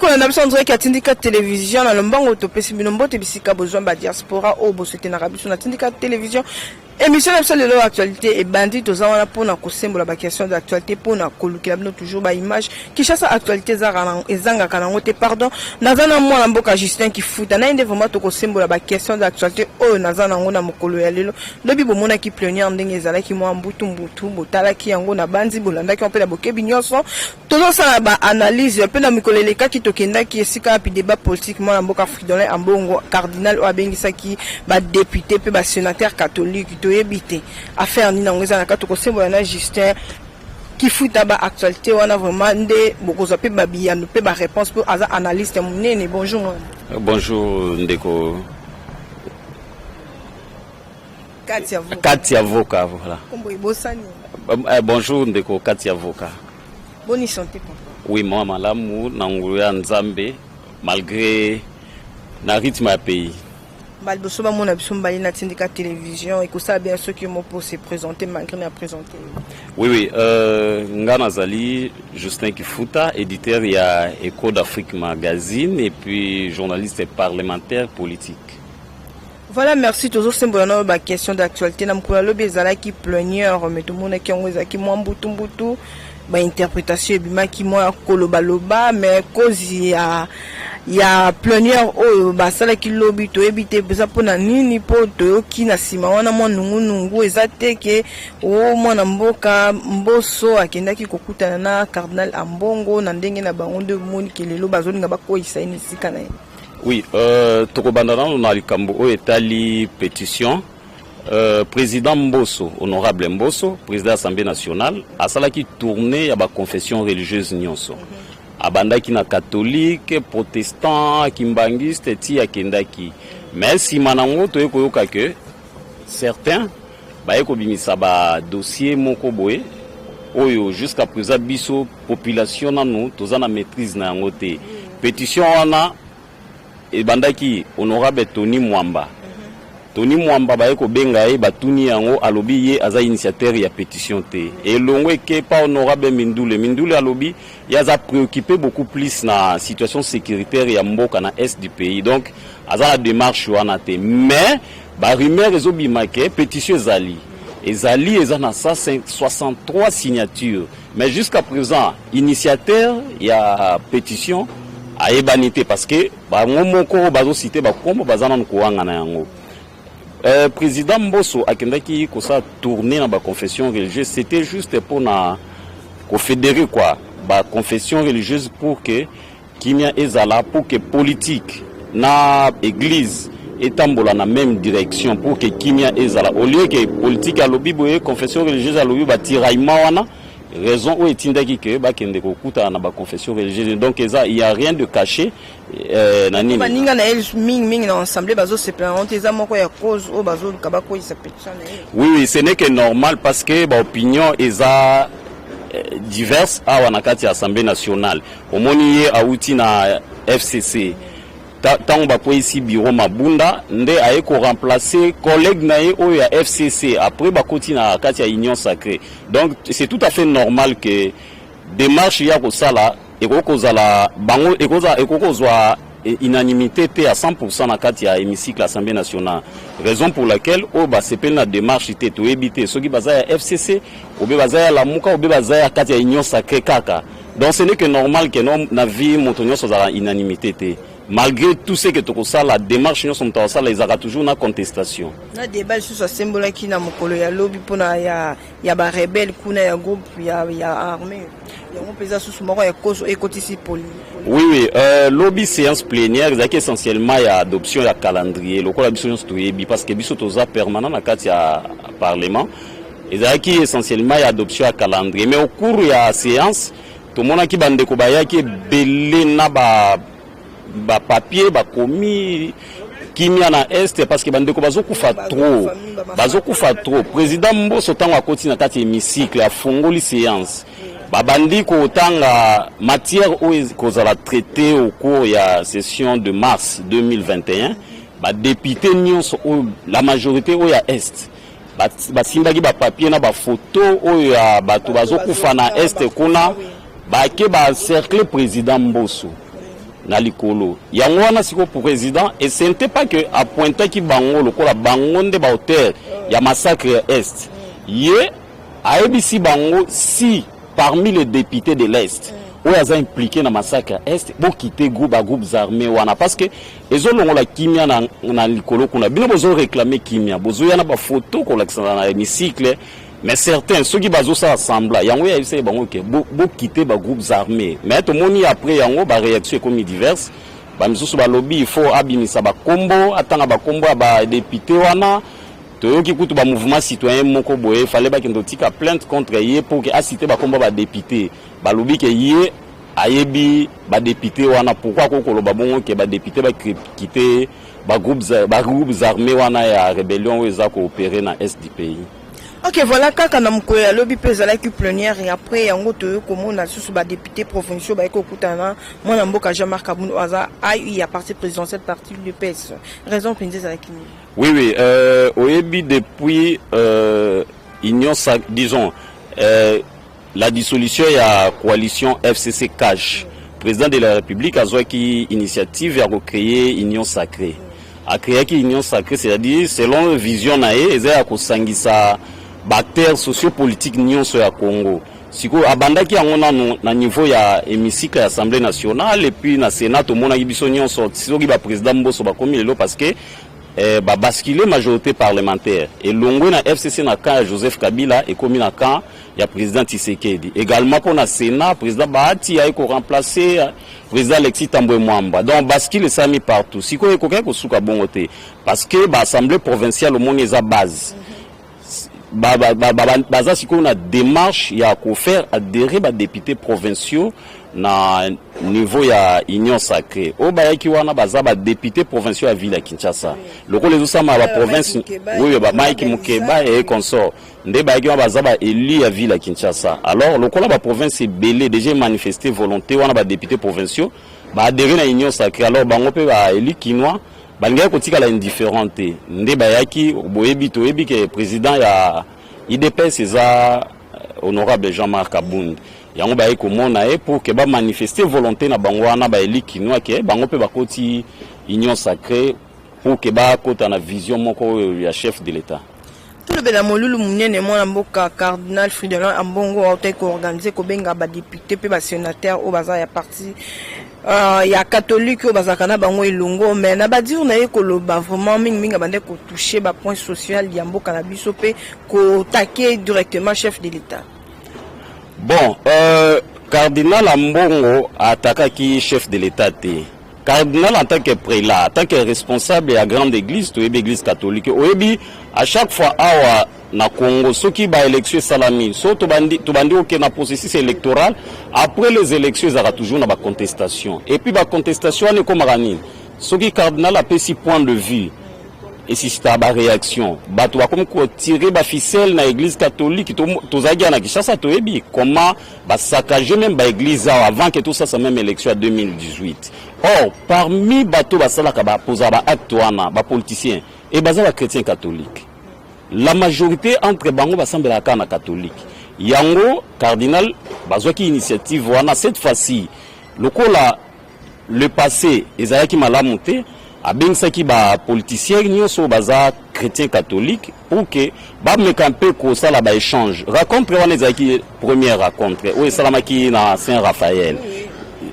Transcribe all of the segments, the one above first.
Bozali kolanda biso en direct ya Tindika Television na lombango. Topesi bino mbote bisika bozwa ba diaspora oyo bosotenaka biso na Tindika Television. Émission na biso lelo, actualité ebandi. Toza wana mpona kosembola ba question d'actualité, mpona kolukela bino toujours ba image. Kinshasa actualité ezangaka nango te. Pardon, naza na mwana mboka Justin Kifuta na ye nde vraiment tokosembola ba question d'actualité oyo naza nango na mokolo ya lelo. Lobi bomonaki plénière ndenge ezalaki mwa mbutu mbutu, botalaki yango na bandi, bolandaki yango mpe na bokebi nyonso. Tozosala baanalyse mpe na mikolo elekaki tokendaki esika yapi débat politique. Mwana mboka Fridolin Ambongo, cardinal oyo abengisaki badéputé mpe basénateur catholique, toyebi te affaire nini yango eza na kati. Tokosembola na Justin Kifuta ba actualité wana, vraiment nde bokozwa mpe babiyano mpe baréponse mpo aza analyste monene. Bonjour mwana. Bonjour ndeko. Kati ya Kati ya voka, voilà. Kombo ebosani. Bonjour ndeko Kati ya voka. Boni santé, papa? Oui, mwa malamu na ngulu ya Nzambe, malgré na rythme ya pays. Baliboso bamona biso mbali na Tindika Télévision, ekosala bien soki mo mpo se présenter malgré na présenter. Oui, nga nazali Justin Kifuta, éditeur ya Echo d'Afrique magazine et puis journaliste parlementaire politique. Voilà, merci. Tozosembola na oyo baquestion d'actualité. Na mokolo alobi ezalaki plénière, mais tomonaki yango ezalaki mwa mbutu-mbutu, bainterprétation ebimaki mwa kolobaloba. Mais cause ya plénière oyo basalaki lobi, toyebi te eza mpona nini, mpo toyoki na nsima wana mwa nungunungu eza te ke o mwana mboka Mboso akendaki kokutana na cardinal Ambongo na ndenge na bango nde omoni ke lelo bazolinga bakweyisa ye na esika na ye. Oui, tokobanda nano na likambo oyo etali pétition. Président Mboso, honorable Mboso, président Assemblée nationale, asalaki tournée ya baconfession religieuse nyonso. Abandaki na catholique, protestant, kimbangiste, ti akendaki. Mais nsima nango toye koyoka ke certains baye kobimisa badossier moko boye oyo jusqu'à présent biso population nanu toza na maîtrise na yango te. Pétition wana ebandaki honorable Tony Mwamba. Tony Mwamba, baye kobenga ye, batuni yango, alobi ye aza initiateur ya pétition te. Elongo eke pa honorable Mindule. Mindule alobi ye aza préoccupé beaucoup plus na situation sécuritaire ya mboka na est du pays, donc aza na démarche wana te. Mais barumeur ezobima ke pétition ezali eza na 163 signatures, mais jusqu'à présent initiateur ya pétition ayebani te, parce que bango moko oyo bazociter bakombo baza nanu kowanga na yango. Président Mboso akendaki kosala tournée na baconfession religieuse, c'était juste mpona kofédérer quoi baconfession religieuse pour que kimia ezala, pour que politique na église etambola na même direction, pour que kimia ezala, au lieu que politique alobi boye, confession religieuse alobi, batiraillement wana. Raison oyo etindaki ke bakende kokutana na baconfession religieuse. Donc eza, il y a rien de caché na nini. Baninga na ye mingimingi na assemblée bazosepela yango te, eza moko ya cause oyo bazoluka bakweyisa pétition na ye. Oui, ce n'est que normal, parce que baopinion eza diverse awa na kati ya Assemblée nationale. Omoni ye awuti na FCC, ntango bakweyisi bureau Mabunda nde aye koremplacer collègue na ye oyo ya FCC, après bakoti na kati ya Union sacrée. Donc c'est tout à fait normal que démarche ya kosala ekoki kozala bango ekoki kozwa unanimité te à 100% na kati ya hémicycle Assemblée nationale, raison pour laquelle oyo basepeli na démarche te, toyebi te soki baza ya FCC obe baza ya Lamuka obe baza ya kati ya Union sacrée kaka. Donc ce n'est que normal ke no, na vie moto nyonso azala unanimité te. Malgré tout ce que tokosala, démarche nyonso moto akosala ezalaka toujours na contestation. Na débat lisusu asembolaki na mokolo ya lobi mpona ya barebele kuna ya groupe ya armée, yango mpenza susu moko ya cause ekotisi poli. Oui, lobi séance plénière ezalaki essentiellement ya adoption ya calendrier lokola biso nyonso toyebi, parce que biso toza permanent na kati ya parlement. Ezalaki essentiellement ya adoption ya calendrier, mais au cours ya séance tomonaki bandeko bayaki ebele na ba bapapier bakomi kimia na est, parce que bandeko bazokufa trop, bazokufa trop. Président Mboso, ntango akoti na kati ya hémicycle, afongoli séance, babandi kotanga matière oyo kozala traité au cours ya session de mars 2021. Badéputé nyonso oyo, la majorité oyo ya est, basimbaki bapapier na bafoto oyo ya bato bazokufa na est kuna, bake bacercle président Mboso. Na likolo yango wana sikoyo président, et ce n'était pas que apointaki bango lokola bango nde baauteur ya massacre ya Est. Ye ayebisi bango: si parmi les députés de l'Est oyo aza impliqué na massacre ya Est, bokite groupe, bagroupes armés wana, parce que ezolongola kimia na likolo kuna. Bino bozoréclame kimia, bozoya na bafoto kolakisa na hémicycle, mais certains soki bazosala semblant. Yango yayebisaki bango ke bokite bagroupes armés. Mais tomoni après yango baréaction ekomi diverse. Bamisusu balobi il faut abimisa bakombo, atanga bakombo ya badéputé wana. Toyoki kutu bamouvement citoyen moko boye fale bakende kotika plainte contre ye pour ke acite bakombo ya badéputé. Balobi ke ye ayebi badéputé wana, pourquoi akoki koloba bongo ke badéputé bakite bagroupes armés wana ya rébellion oyo eza koopérer na Est du pays? Ok, voilà. Kaka na mokolo ya lobi mpe ezalaki plénière et après yango toyei komona lisusu badéputé provinciaux bayeki kokutana na mwana mboka Jean-Marc Kabund oyo aza ai ya parti présidentiel, parti UDPS. Raison mpenza ezalaki nini? Oui, oyebi, depuis union, disons la dissolution ya coalition FCC CACH, président de la République azwaki initiative ya kocréer Union sacrée. Acréaki Union sacrée, c'est-à-dire selon vision na ye eza ya kosangisa baacteurs sociopolitique nyonso ya Congo. Sikoyo abandaki yango nanu na niveau ya hémicycle ya Assemblée nationale et puis na Sénat. Tomonaki biso nyonso soki baprésident Mboso bakomi lelo, parce que babascule majorité parlementaire elongwe na FCC na camp ya Joseph Kabila, ekomi na camp ya président Tshisekedi. Également mpo na Sénat, président Bahati aye koremplacer président Alexis Tambwe Mwamba. Donc bascule esalami partout. Sikoyo ekokaki kosuka bongo te, parce que baassemblée provinciale, omoni, eza base. Baza sikoyo na démarche ya kofaire adhérer badéputé provinciaux na niveau ya Union sacrée. Oyo bayaki wana baza badéputé provinciaux ya ville ya Kinshasa, lokola ezosama ya baprovince oyo Mike Mukeba et consort nde bayaki wana, baza baélu ya ville ya Kinshasa. Alors lokola baprovince ebele déjà manifeste volonté wana, badéputé provinciaux baadhérer na Union sacrée, alors bango mpe baélu kinois balingaki kotikala indifférent te, nde bayaki. Boyebi, toyebi ke président ya UDPS eza honorable Jean-Marc Kabund. Yango bayaki komona ye pour ke bamanifeste volonté na bango wana, baélu kinois, ke bango mpe bakoti Union sacrée pour ke bakota na vision moko oyo ya chef de l'État. Tolobela molulu monene mwana mboka cardinal Fridolin Ambongo autaki koorganiser, kobenga badéputé mpe basénateur oyo baza ya parti ya catholique oyo bazalaka na bango elongo. Mais na badire na ye koloba vraiment mingimingi abande kotouche bapoint social ya mboka na biso mpe koattaquer directement chef de l'État. Bon, cardinal Ambongo attaquaki chef de l'État te. Cardinal, en tant que prélat, en tant que responsable ya grande église, toyebi église catholique, oyebi, à chaque fois awa na Congo soki baélection esalami, so tobandi okende na processus électoral, après les élections ezalaka toujours na bacontestation. Et puis bacontestation wana ekomaka nini? Soki cardinal apesi point de vue, esuscitaka baréaction, bato bakomi kotirer baficelle na église catholique. Tozalaki ya na Kinshasa, toyebi comment basaccager même baéglise awa avant ke tosasa même élection ya 2018. Or parmi bato basalaka, bapozaka baacte wana, bapoliticien e baza bachrétien catholique, la majorité entre bango basambelaka kaka na catholique. Yango cardinal bazwaki initiative wana cette fois-ci, lokola le passé ezalaki malamu te, abengisaki bapoliticien nyonso oyo baza chrétien catholique pour ke bameka mpe kosala baéchange. Rencontre wana ezalaki première rencontre oyo esalamaki na Saint Raphaël,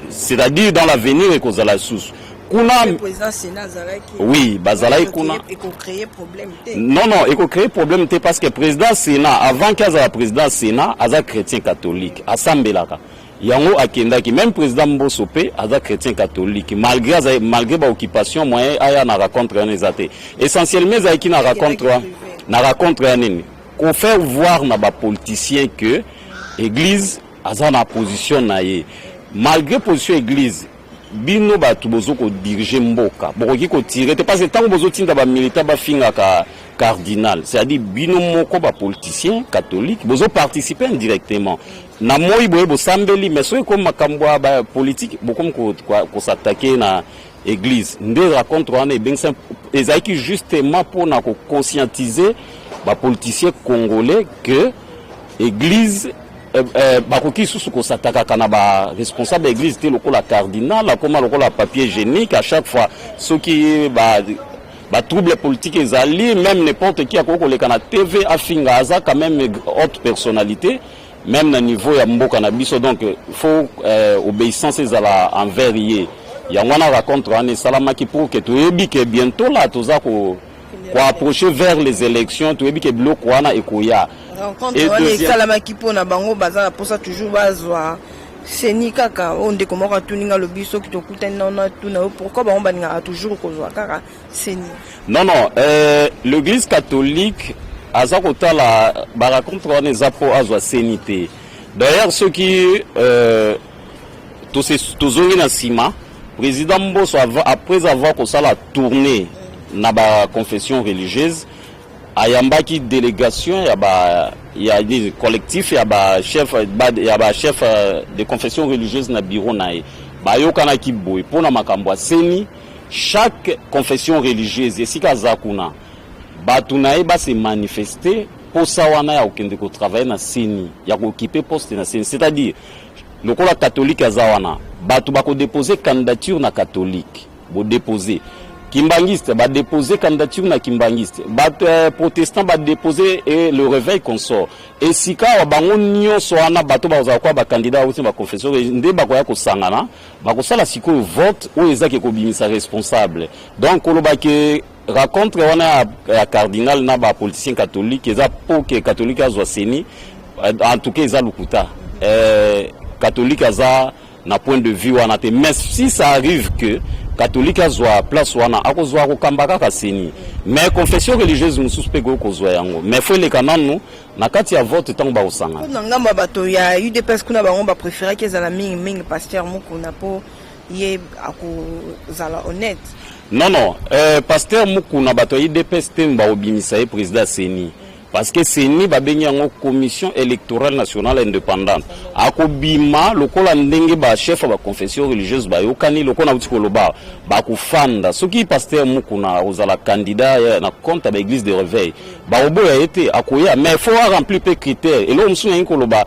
c'est-à-dire dans l'avenir ekozala susu kuna. Président Sénat azalaki? Oui, bazalaki kuna. Ekocréer problème te? Non, ekocréer problème te, parce que président Sénat, avant ke azala président Sénat, aza chrétien catholique, asambelaka. Yango akendaki. Même président Mboso mpe aza chrétien catholique, malgré baoccupation, moyen aya na rencontre wana eza te. Essentiellement ezalaki na rencontre wana, na rencontre ya nini, kofaire voir na bapoliticien que église aza na position na ye. Malgré position église, bino bato bozo kodiriger mboka, bokoki kotirer te, parce que ntango bozotinda bamilitaire bafingaka cardinal, c'est-à-dire bino moko bapoliticien catholique bozoparticipe indirectement na moi boye bosambeli. Mais soki ekomi makambo ya bapolitique, bokomi kos'attaquer na église. Nde rencontre wana ebengisa ezalaki justement mpona koconscientiser bapoliticien congolais que église Bakoki lisusu kosatakaka na baresponsable ya église te, lokola cardinal akóma lokola papier hygiénique. À chaque fois soki batrouble politique ezali, même n'importe qui akoki koleka na TV afinga. Aza quand même haute personnalité, même na niveau ya mboka na biso. Donc faut obéissance ezala envers ye. Yango wana rencontre wana esalamaki, pour que toyebi ke bientôt là toza ko koapprocher vers les élections, toyebi ke biloko wana ekoya. Rencontre wana esalamaki mpona bango baza na mposa toujours bazwa CENI kaka. Oyo ndeko moko atuninga, alobi soki tokutani nano, atuna yo pourquoi bango balingaka toujours kozwa kaka CENI. Non, l'église catholique aza kotala barencontre wana eza mpo azwa CENI te. D'ailleurs, soki tozongi na nsima, président Mboso, après avoir kosala tournée na baconfession religieuse, ayambaki délégation ya ba ya nini, collectif ya ba chef de confession religieuse na bureau na ye. Bayokanaki boye mpona makambo ya CENI: chaque confession religieuse esika aza kuna, bato na ye base manifeste mposa wana ya kokende kotravailler na CENI, ya kooccuper poste na CENI. C'est-à-dire lokola catholique aza wana, bato bakodepose candidature na catholique, bodepose kimbangiste, badepose candidature na kimbangiste, bato protestant badepose, et le réveil consort. Esika awa bango nyonso wana, bato bakozala kwa bacandidat auti na baconfession nde bakoya kosangana, bakosala sikoyo vote oyo ezaki kobimisa responsable. Donc koloba ke rencontre wana ya cardinal na bapoliticien catholique eza po ke catholique azwa CENI, en tout cas eza lokuta. Catholique aza na point de vue wana te. Mais si ça arrive que catholique azwa place wana, akozwa kokamba kaka CENI, mais confession religieuse mosusu mpe ekoki kozwa yango, mais faut eleka nanu na kati ya vote ntango bakosangana. Na ngambo ya bato ya UDPS kuna, bango bapréféraki ezala mingimingi pasteur Mokuna, mpo ye akozala honnête. Non, pasteur Mokuna, bato ya UDPS te bakobimisa ye président ya CENI, parce que CENI babengi yango Commission électorale nationale indépendante. Akobima lokola ndenge bachef ya baconfession religieuse bayokani. Lokola nauti koloba, bakofanda. Soki pasteur Mokuna akozala candidat na compte ya baéglise de réveil, bakoboya ye te, akoya, mais faut aremplir mpe critère. Eloko mosusu nalingi koloba,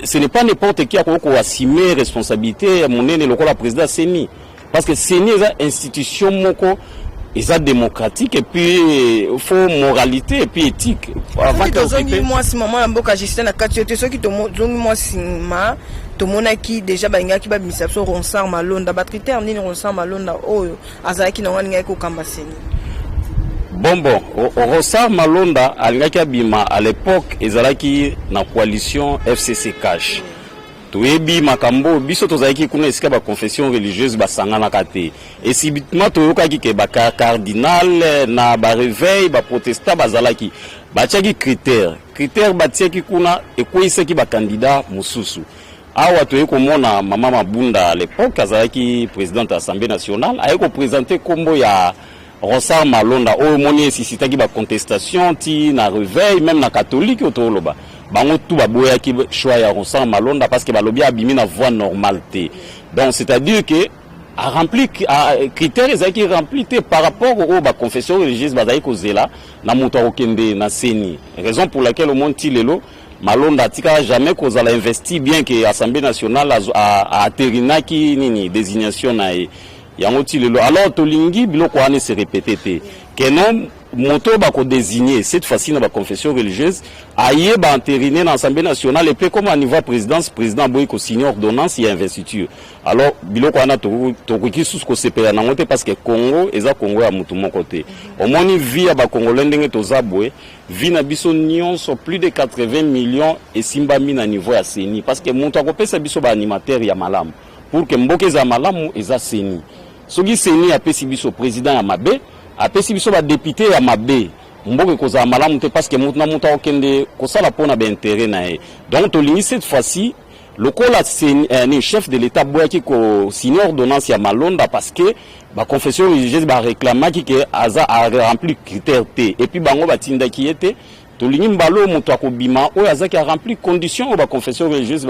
ce n'est pas n'importe qui akoki koassumer responsabilité ya monene lokola président CENI, parce que CENI eza institution moko eza démocratique, et puis faut moralité et puis éthique. Soki tozongi mwa nsima, mwana mboka Justin, na kati yo te, soki tozongi mwa nsima, tomonaki déjà balingaki babimisa biso Ronsard Malonda. Bacritère nini Ronsard Malonda oyo azalaki nango alingaki kokamba CENI? Bon, Ronsard Malonda alingaki abima à l'époque, ezalaki na coalition FCC CACH. Toyebi makambo, biso tozalaki kuna esika baconfession religieuse basanganaka te. Subitement toyokaki ke bacardinal na baréveil, baprotestant bazalaki, batiaki critère. Critère batiaki kuna ekweyisaki bacandidat mosusu. Awa toye komona mama Mabunda, à l'époque azalaki présidente ya Assemblée nationale, aye koprésenter nkombo ya Ronsard Malonda. Oyo omoni esuscitaki bacontestation ti na réveil, même na catholique oyo toloba, bango tu baboyaki choix ya Ronsard Malonda, parce que balobi abimi na voie normale te. Donc c'est-à-dire que arempli critère ezalaki rempli te par rapport oyo baconfession religieuse bazalaki kozela na moto akokende na CENI. Raison pour laquelle omoni ti lelo Malonda atikala jamais kozala investi, bien que Assemblée nationale aentérinaki nini, désignation na ye yango ti lelo. Alors tolingi biloko wana ese répéter te, ke non, moto oyo bakodésigne cette fois-ci na baconfession religieuse aye baentériner na Assemblée nationale, et puis comme à niveau ya présidence, président aboyi kosigne ordonnance ya investiture. Alors biloko wana tokoki susu kosepela nango te, parce que Congo eza Congo ya motu moko te. Omoni vie ya bacongolais ndenge toza boye, vie na biso nyonso, plus de 80 millions, esimbami na niveau ya CENI, parce que moto akopesa biso baanimateur ya malamu pour que mboka eza malamu eza CENI. Soki CENI apesi biso président ya mabe, apesi biso badéputé ya mabe, mboka ekozala malamu te, parce que moto na moto akokende kosala mpona baintérêt na ye. Donc tolingi cette fois-ci, lokola ni chef de l'État aboyaki kosigne ordonnance ya Malonda, parce que baconfession religieuse baréclamaki ke aza arempli critère te, et puis bango batindaki ye te, tolingi mbala oyo moto akobima oyo azaki arempli condition oyo baconfession religieuse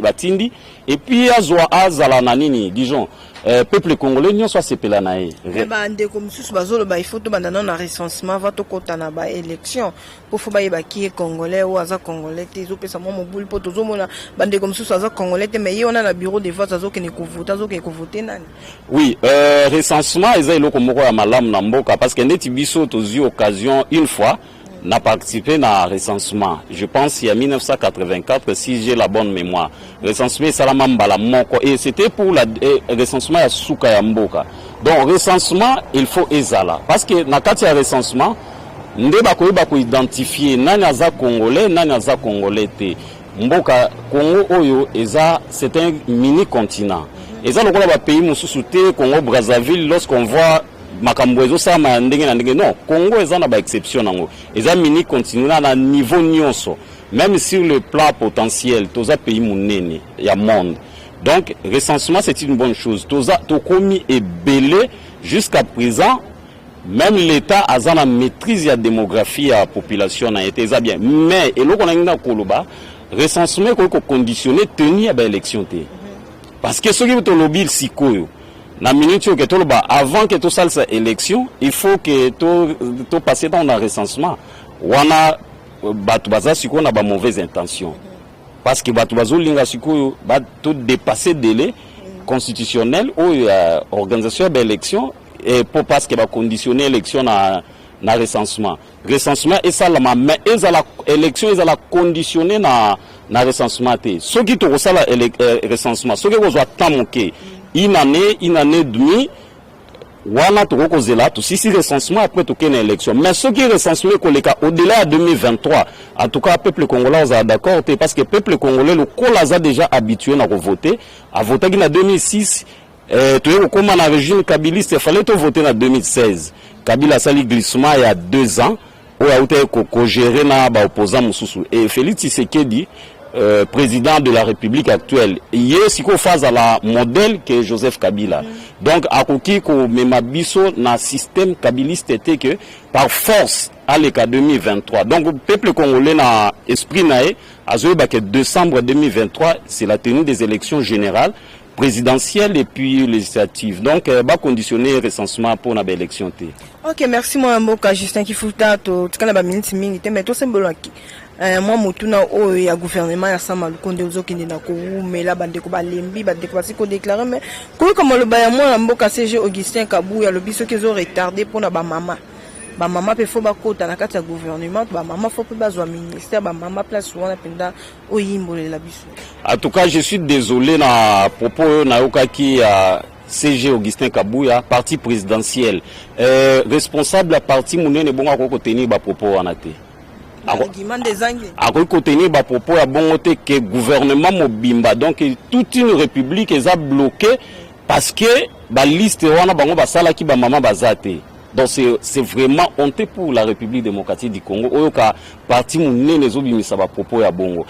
batindi, et puis azwa azala na nini, disons Peuple congolais nyonso asepela na ye. Me bandeko mosusu bazoloba il faut tobanda nano na recensement avant tokɔta na baélection, mpo faut bayeba ki ye Congolais, oyo aza Congolais te. Ezopesa mwa mobulu, mpo tozomona bandeko mosusu aza Congolais te, mais ye wana na bureau de vote azokende kovote. Azokende kovote nani? Oui, recensement eza eloko moko ya malamu na mboka, parce que neti biso tozwi occasion une fois na participé na recensement, je pense ya 1984 si j'ai la bonne mémoire. Recensement esalama mbala moko et c'était pour la recensement ya suka ya mboka. Donc recensement, il faut ezala, parce que na kati ya recensement nde bakoyeba koidentifier nani aza Congolais, nani aza Congolais te. Mboka Congo oyo eza, c'est un mini continent, eza lokola bapays mosusu te, Congo Brazzaville, lorsqu'on voit makambo ezosalama ya ndenge na ndenge. Non, Congo eza na baexception nango, eza mini continent na niveau nyonso, même sur le plan potentiel toza pays monene ya monde. Donc recensement, c'est une bonne chose. Toza, tokomi ebele. Jusqu'à présent, même l'État aza na maîtrise ya démographie ya population na ye te. Eza bien, mais eloko na ngai na koloba, recensement ekoki koconditionner tenue ya baélection te, parce que soki tolobi sikoyo na minute oyo ke toloba avant ke tosalisa élection, il faut ke topasser to dans na recensement wana, bato baza sikoyo na bamauvaise intention, parce que bato bazolinga sikoyo todépasser délai constitutionnel oyo ya organisation ya baélection, po parce que baconditionner élection na recensement. Recensement esalama, mais ezala élection ezala conditionné na recensement te. Soki tokosala recensement, soki ekozwa temps moke, une année, une année demi wana, tokoki kozela tosisi recensement, après tokei na élection. Mais soki recensement ekoleka au-delà ya 2023, en tout cas peuple congolais ozala d'accord te, parce que peuple congolais lokola aza déjà habitué na kovote, avotaki na 2006, toye kokóma na régime kabiliste, fallait tovote na 2016. Kabila asali glissement ya 2 ans oyo autaki kogérer na baopposant mosusu. Et Félix Tshisekedi, président de la République actuelle, ye sikoyo faut azala modèle que Joseph Kabila. Donc akoki komema biso na système kabiliste te ke par force aleka 2023. Donc peuple congolais na esprit na ye azoyeba ke décembre 2023, c'est la tenue des élections générales, présidentielle et puis législative. Donc baconditionner recensement mpona baélection te. Ok, merci mwana mboka Justin Kifuta. Totika na baminiti mingi te, mais tosembolaki mwa motuna oyo ya gouvernement ya Sama Lukonde ozokende na kowumela. Bandeko balembi, bandeko basi kodéclarer, mais koyoka maloba ya mwana mboka SG Augustin Kabuya, alobi soki ezoretarder mpona bamama, bamama mpe faut bakota na kati ya gouvernement, bamama faut mpe bazwa ministère, bamama place wana mpenza oyimbolela biso. En tout cas, je suis désolé na propos oyo nayokaki ya SG Augustin Kabuya. Parti présidentiel, responsable ya parti monene bongo, akoki kotenir bapropos wana te. Argument nde ezangi. Akoki kotenir bapropos ya bongo te ke gouvernement mobimba, donc toute une république eza bloqué parce que baliste wana bango basalaki, bamama baza te. Donc c'est vraiment honteux pour la République démocratique du Congo oyo ka parti monene ezobimisa bapropos ya bongo.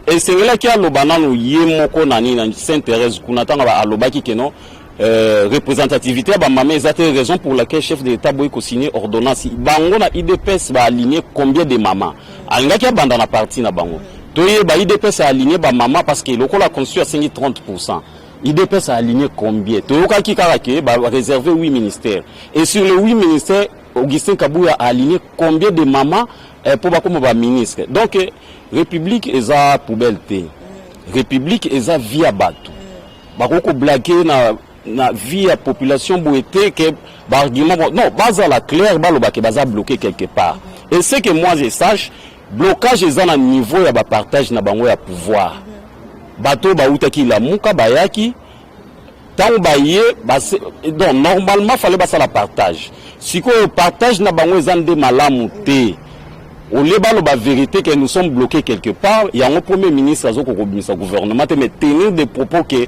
Esengelaki aloba nano ye moko na nini, na Sainte Thérèse kuna, ntango alobaki ke non, représentativité ya bamama eza te, raison pour laquelle chef de l'État boyi kosigner ordonnance. Bango na UDPS baaligné combien de mama? Alingaki abanda na parti na bango, toyeba UDPS aligné bamama, parce que lokola constitution asengi 30, UDPS a aligné combien? Toyokaki kaka ke baréservé 8 ministères, et sur les 8 ministères, Augustin Kabuya a aligné combien de mamans mpo bakóma baministre? Donc république eza poubelle te, république eza vie ya bato. Bakoki koblaguer na vie ya population boye te ke baargument non, bazala clair, baloba ke baza bloqué quelque part. Et ce que moi je sache, blocage eza na niveau ya bapartage na bango ya pouvoir. Bato bautaki Lamuka bayaki, ntango baye donc normalement fallait basala partage. Sikoyo partage na bango eza nde malamu te. Olie baloba vérité que nous sommes bloqués quelque part, yango premier ministre azokoka kobimisa gouvernement te, mais tenir des propos que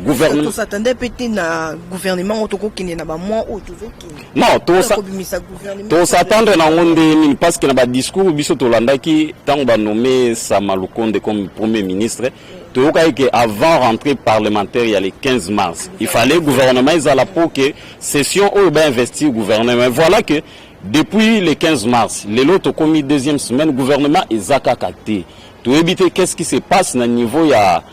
gouvernement Tosatande mpe te na gouvernement oyo tokokende na bamois oyo tozokende. Non, kobimisa gouvernement. Tosatendre nango nde nini? Parce que na badiscours biso tolandaki ntango banome Sama Lukonde comme premier ministre, toyokaki ke avant rentrée parlementaire ya le 15 mars, il fallait gouvernement ezala po ke session oyo bainvestir gouvernement. Mais voilà que depuis le 15 mars, lelo tokomi deuxième semaine, gouvernement eza kaka te. Toyebi te qu'est-ce qui se passe na niveau ya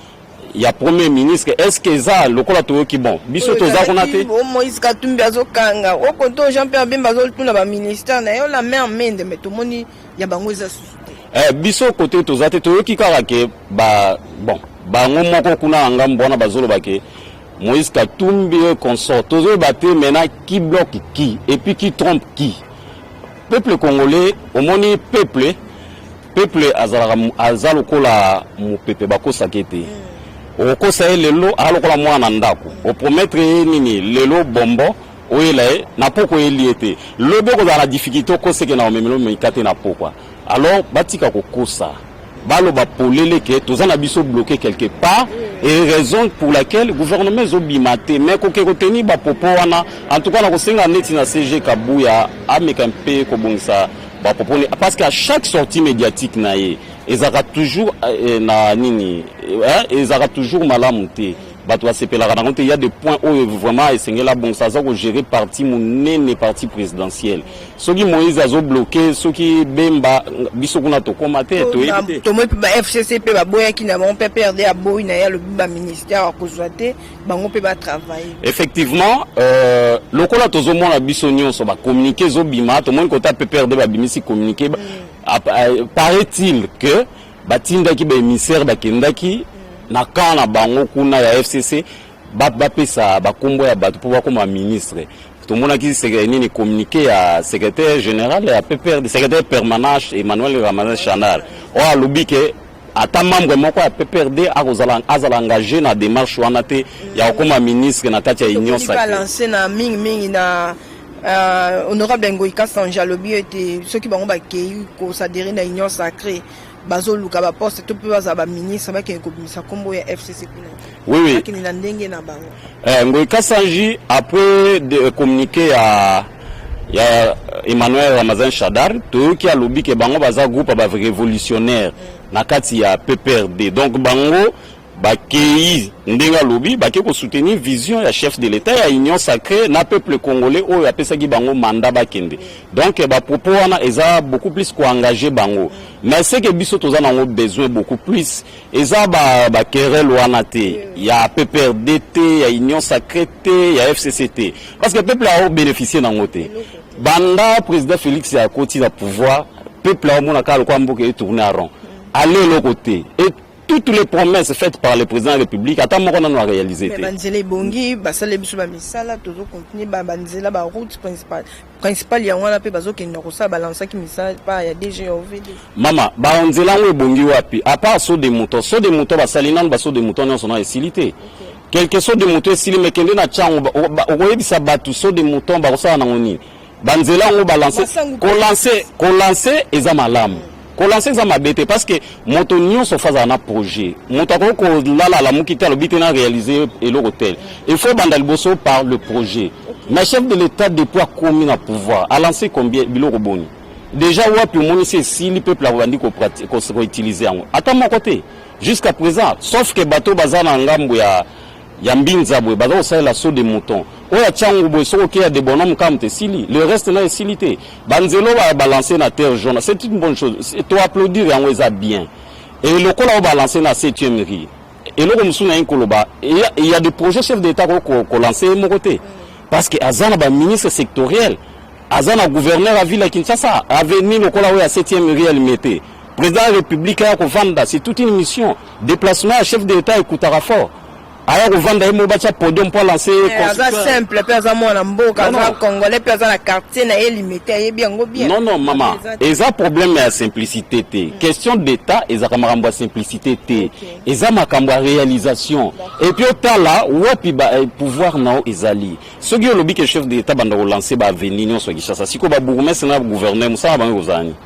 Ya premier ministre, est ce que eza lokola toyoki? Bon, biso toza kuna te. O Moïse Katumbi azokanga okonto, Jean Pierre Bemba azotuna baministère na ye, la mare Mende, mais tomoni ya bango eza susu te. Biso kote toza te, toyoki kaka ke ba, bon, bango moko kuna na ngambo wana bazoloba ke Moïse Katumbi consort. Tozoyeba te maintenant qui bloque qui et puis qui trompe qui. Peuple congolais, omoni, peuple azalaka, aza lokola mopepe, bakosaka ete okokosa ye lelo, aza lokola mwana na ndako. Opromettre ye nini lelo, bombo oyela ye na poko, oyeli ye te, lobi okozala na difficulté, okoseke na omemelo mika te na pokwa. Alors batika kokosa, baloba polele ke toza na biso bloqué quelque part et raison pour laquelle gouvernement ezobima te. Mais koke koteni bapropos wana, en tout cas na kosenga neti na SG Kabuya ameka mpe kobongisa bapropos, parce que à chaque sortie médiatique na ye ezalaka toujours na nini, ezalaka toujours malamu te, bato basepelaka nango te. Ya des points oyo vraiment esengeli abongisa. Aza kogérer parti monene, parti présidentiel. Soki Moïse azobloquer, soki Bemba, biso kuna tokóma te, toyebi te. Tomoi mpe ba FCC mpe baboyaki na bango mpe PPRD aboyi na ye, alobi baministère akozwa te, bango mpe batravaille. Effectivement, lokola tozomona biso nyonso bacommuniqué ezobima, tomoni kota PPRD babimisi communiqué. Paraît-il que batindaki baémissaire, bakendaki na camp na bango kuna ya FCC, bapesa bakombo ya bato mpo bakóma ministre. Tomonaki nini, communiqué ya secrétaire général ya PPRD, secrétaire permanent Emmanuel Ramazani Shadary, oyo alobi ke ata membre moko ya PPRD akozala, azala engagé na démarche wana te ya kokóma ministre na kati ya Union Sacrée. Lancé na mingimingi na honorable Ngoyi Kasanji, alobi ete soki bango bakei koadhérer na Union Sacrée, bazoluka baposte to mpe bazala baministre, bakende kobimisa nkombo ya FCC kuna. Oui. Bakende na ndenge na bango. Ngoyi Kasanji, après de communiqué ya Emmanuel Ramazani Shadary, toyoki alobi ke bango baza groupe ya barévolutionnaire na kati ya PPRD. Donc bango bakei, ndenge alobi, bakei kosoutenir vision ya chef de l'État ya Union Sacrée na peuple congolais oyo apesaki bango mandat bakende. Donc bapropos wana eza beaucoup plus koengage bango. Mais ce que biso toza nango besoin beaucoup plus, eza baquerelle wana te ya PPRD te, ya Union Sacrée te, ya FCC te, parce que peuple aobénéficie nango te. Banda président Félix akoti na pouvoir, peuple aomona kaka lokola mboka etourne en rond, ale eloko te. Et toutes les promesses faites par le président de la République, ata moko nano aréalisé te. Banzela ebongi, basala biso bamisala, tozocontinue banzela, baroute principale yango wana mpe bazokende kosala, balansaki misala pa ya DG ya OVD. Mama, banzela yango ebongi wapi? À part saut de mouton, saut de mouton basali nano, basaut de mouton nyonso na esili te. Quelque saut de mouton esili, mais kende na ntango okoyebisa bato saut de mouton bakosala nango nini? Banzela yango balance, kolancer, kolancer eza malamu, kolancer eza mabe te, parce que moto nyonso faut azala na projet. Moto akoki kolala, alamuki te, alobi te na réaliser eloko tel. Il faut banda liboso par le projet. Mais chef de l'État, depuis akomi na pouvoir, alancé combien? Biloko boni déjà wapi omonisi esili, peuple akobandi koutiliser yango? Ata moko te jusqu'à présent, sauf que bato baza na ngambo ya Mbinza boye baza kosalela saut de mouton oyo atiango boye. Soki okeya de bonhomme kam te, esili, le reste na esili te. Banzela oyo babalance na Terre Jaune, c'est une bonne chose, to applaudir yango, eza bien. Et lokola oyo balance na 7e rue, eloko mosusu nayi koloba, il y a des projets chef d'État kolancer ye moko te, parce que aza na baministre sectoriel, aza na gouverneur ya ville ya Kinshasa. Avenir lokola oyo ya 7e rue Limete, président ya République aya kovanda, c'est toute une mission. Déplacement ya chef de l'État ekutaka fort, aya kovanda ye mo, batya podium mpo alancer. Aza simple mpe aza mwana mboka, aza congolais mpe aza na quartier na ye Limete, ayebi yango bien. Non, mama, eza problème ya simplicité te. Question d'état ezalaka makambo ya simplicité te, eza makambo ya réalisation. Et puis otala wapi pouvoir na yo ezali. Soki olobi ke chef d'état banda kolancer baavenue nyonso ya Kinshasa, sikoyo babourgmestre na gouverneur, mosala bango ekozala nini?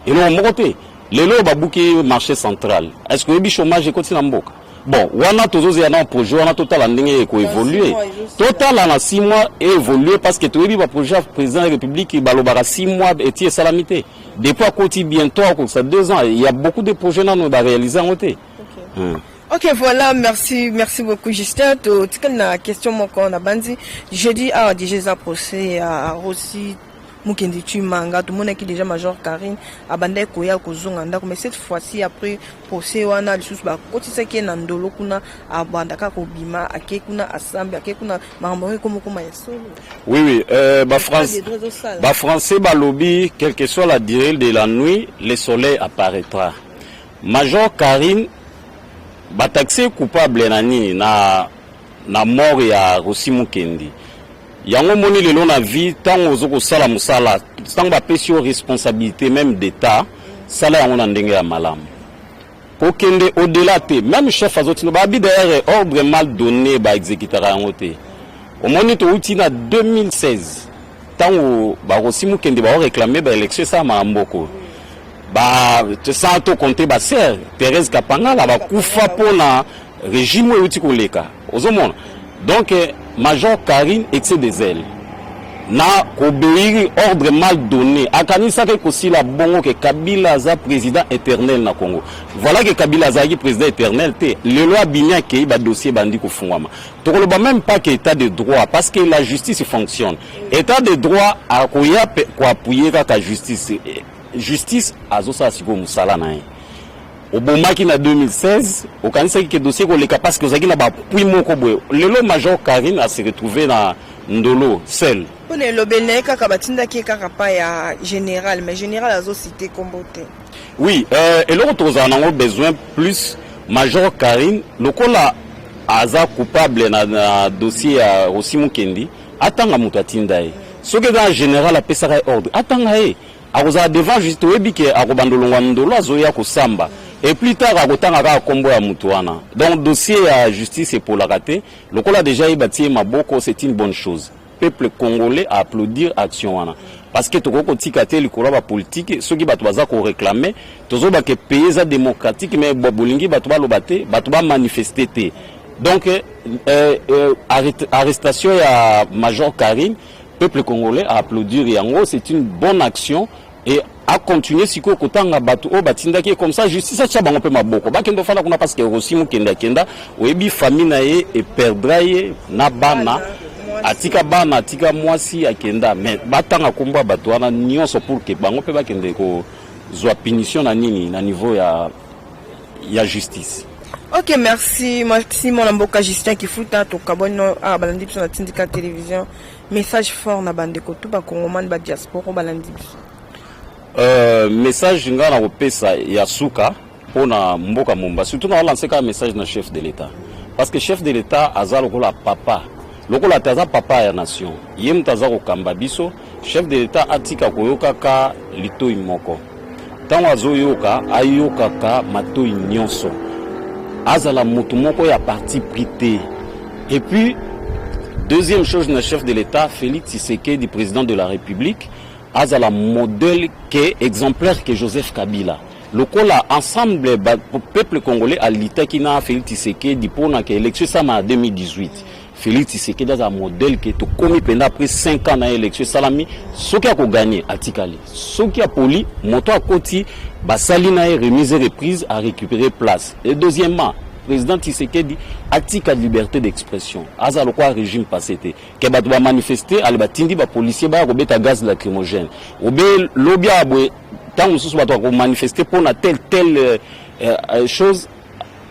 Eloko moko te. Lelo oyo babuki marché central, est ce que oyebi chômage ekoti na mboka? Bon, wana tozozela na projet wana, totala ndenge ekoévolue, totala na 6 mois évolue, parce que toyebi baprojet ya président ya République, balobaka 6 mois eti esalami te. Depuis akoti, bientôt akokisa 2 ans, il y a beaucoup de projets nano baréalise yango te. Ok, voilà, merci, merci beaucoup, Justin. Totikali na question moko na bandi. Jeudi awa déjà eza procès ya Rossy. Mukendi Tshimanga. Tomonaki déjà Major Karine abandaki koya kozonga ndako, mais cette fois-ci après procès wana lisusu bakotisaki ye na ndolo kuna, abandaka kobima, ake kuna asambi, ake kuna, makambo yango ekomokoma ya solo. Oui, ba Français balobi: quelle que soit la durée de la nuit, le soleil apparaîtra. Major Karine bataxe coupable na nini? Na mort ya Rossy Mukendi. Yango moni lelo na vie, ntango oza kosala mosala, ntango bapesi yo responsabilité même d'état, sala yango na ndenge ya malamu, kokende au-delà te. Même chef azotina babi, d'ailleurs ordre mal donné, baexécutaka yango te. Omoni, touti na 2016, ntango baRossy Mukendi baoréclame baélection esalama na mboka, ba sans to compter basœur Thérèse Kapangala bakufa mpona régime oyo euti koleka. Ozomona donc Major Karine, excès de zèle na koobéir ordre mal donné, akanisaki kosila bongo ke Kabila aza président éternel na Congo. Voilà ke Kabila azalaki président éternel te. Lelo abimi, akei, badossier bandi kofungwama. Tokoloba même pas ke état de droit, parce que la justice fonctionne. État de droit akoya koappuyer kaka justice. Justice azosala sikoyo mosala na ye. Obomaki na 2016, okanisaki ke dossier koleka parce que ozalaki na bapui moko boye. Lelo Major Karine ase retrouve na ndolo seul. Mpona elobeli na ye kaka, batindaki ye kaka pa ya général, mais général azociter nkombo te. Oui, eloko tokozala nango besoin plus, Major Karine lokola aza coupable na dossier ya Rossy Mukendi, atanga moto atinda ye. Soki eza na général apesaka ye ordre, atanga ye, akozala devant justice. Toyebi ke akobanda olongwa ndolo, azoya kosamba et plus tard akotanga kaka nkombo ya motu wana. Donc dossier ya justice epolaka te. Lokola déjà ye batie maboko, c'est une bonne chose. Peuple congolais a applaudir action wana, parce que tokoki kotika te likolo ya bapolitike. Soki bato baza koréclame, tozoba ke pays eza démocratique, mais bolingi bato baloba te, bato bamanifeste te. Donc arrestation ya Major Karine, peuple congolais a applaudir yango, c'est une bonne action et acontinue sikoyo kotanga bato oyo batindaki ye. Comme ça justice atia bango mpe maboko, bakende ofanda kuna, parce que Rossy Mukendi akenda, oyebi famille na ye eperdra ye na bana, atika bana, atika mwasi, akenda. Mais batanga nkombo ya bato wana nyonso pour ke bango mpe bakende kozwa punition na nini, na niveau ya justice. Ok, merci, merci mwana mboka Justin Kifuta. Tokabwani no awa. Balandi biso na Tindika Télévision, message fort na bandeko tu bakongomani, badiaspora oyo balandi biso. Message ngai na kopesa ya suka mpona mboka momba, surtout na olancer kaka message na chef de l'État, parce que chef de l'État aza lokola papa, lokola te aza papa ya nation, ye moto aza kokamba biso. Chef de l'État atika koyokaka litoi moko. Ntango azoyoka, ayokaka matoi nyonso, azala motu moko ya parti pris te. Et puis deuxième chose, na chef de l'État Félix Tshisekedi, président de la République, azala modèle ke exemplaire ke Joseph Kabila. Lokola ensemble ba, peuple congolais alitaki na Félix Tshisekedi mpona ke élection esalama na 2018, Félix Tshisekedi azala modèle ke tokomi mpenza après 5 ans na élection esalami, soki akoganye atikali, soki apoli, moto akoti, basali na ye remise et reprise, arécupérer place. Et deuxièmement, président Tshisekedi atika liberté d'expression. Aza lokola régime passé te ke bato bamanifeste, ale batindi bapolicier baya kobeta gaz lacrymogène. Obe lobi awa boye, ntango mosusu bato bakomanifeste mpona tel tel chose,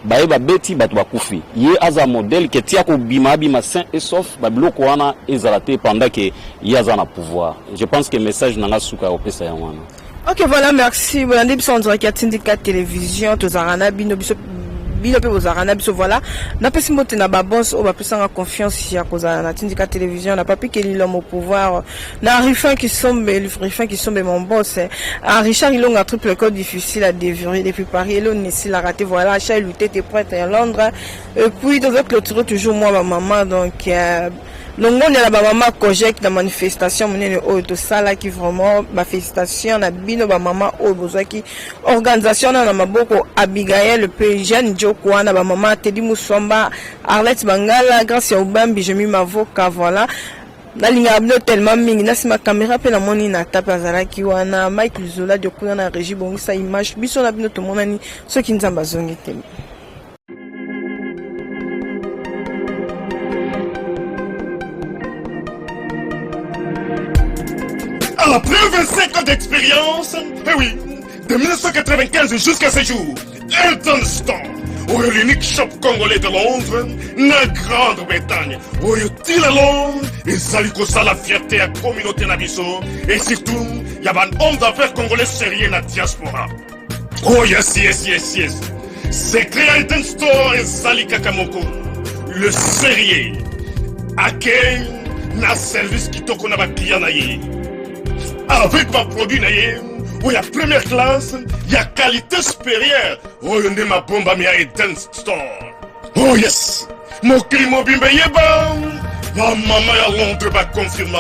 baye babeti bato, bakufi. Ye aza modèle ke tia kobima, abima sain et sauf, babiloko wana ezala te pendant ke ye aza na pouvoir. Je pense que message na nga suka ya kopesa yango wana. Ok, voilà, merci. Bolandi biso en direct ya Tindika Télévision. Tozalaka na bino, biso bino mpe bozalaka na biso. Voilà, napesi mbote na babons oyo bapesanga confiance ya kozala na Tindika Télévision, na Papi Kelilomo Pouvoir, na Rifin Kisombe, Rifin Kisombe mon boss, à Richard Ilonga, triple code difficile à déverrouiller depuis Paris, elo nesilaka te. Voilà, Chai Lutete, prêtre à Londres. Et puis toza clôturer toujours moi bamama. Donc longoni na bamama Kojek na manifestation monene oyo tosalaki, vraiment bafélicitation na bino bamama oyo bozwaki organisation na maboko, Abigael mpe Jeanne Joko wana, bamama Tedi Muswamba, Arlette Bangala, Grâce ya Obambi, Jemi Mavoka. Voilà, nalingaka bino tellement mingi. Na nsima caméra mpe namoni na tape azalaki wana Mike Luzola de kuna na régie bongisa image. Biso na bino tomonani soki Nzambe azongi te. Après 25 ans d'expérience, eh oui, de 1995 jusqu'à ce jour, Elton Store, oyo l'unique shop congolais de Londres, na Grande-Bretagne, oyo ti lelo ezali kosala fierté ya communauté na biso et surtout ya ba hommes d'affaires congolais sérieux na diaspora. Oh yes, yes, yes, yes. Secret ya Elton Store ezali kaka moko. Le sérieux. Accueil na service kitoko na ba client na ye. Avec ba produit na ye oyo ya première classe ya qualité supérieure oyo nde mabombami ya Eden Store. Oh yes! Mokili mobimba eyeba bamama ya Londres baconfirma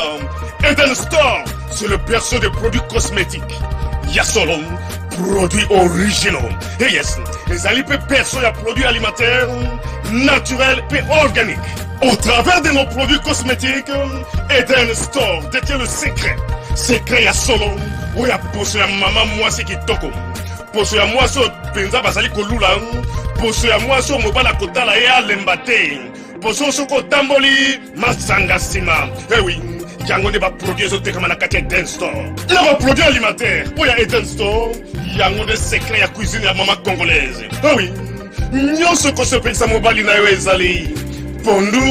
Eden Store, c'est le berceau des produits cosmétiques ya solo, produits originaux. Et yes, ezali mpe berceau ya produits alimentaires naturels mpe organiques. Au travers de nos produits cosmétiques, Eden Store détient le secret, secret ya solo oyo ya poso ya mama mwasi kitoko, poso ya mwasi oyo mpenza bazali kolula, poso ya mwasi oyo mobali akotala ye alemba te, poso soki otamboli masanga nsima. Ewi yango nde baproduit ezotekama na kati ya Eden Store na baproduit alimentaire oyo ya Eden Store. Yango nde secret ya cuisine ya mama congolaise. Ewi nyonso ekosepelisa mobali na yo ezali pondu,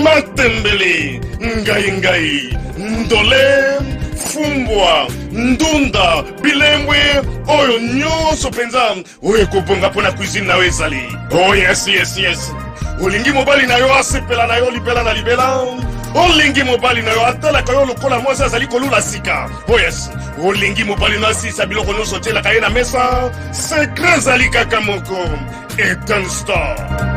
matembele, ngai ngai, ndole, fumbwa, ndunda, bilembwe, oyo nyonso mpenza oyo ekobonga mpo na cuisine na yo ezali. Oh yes, yes, yes. Olingi mobali na yo asepela na yo libela na libela, olingi mobali na yo atalaka yo lokola mwasi azali kolula sika. Oh yes, olingi mobali na asilisa biloko nyonso otielaka ye na mesa. Secret ezali kaka moko, Eden Store.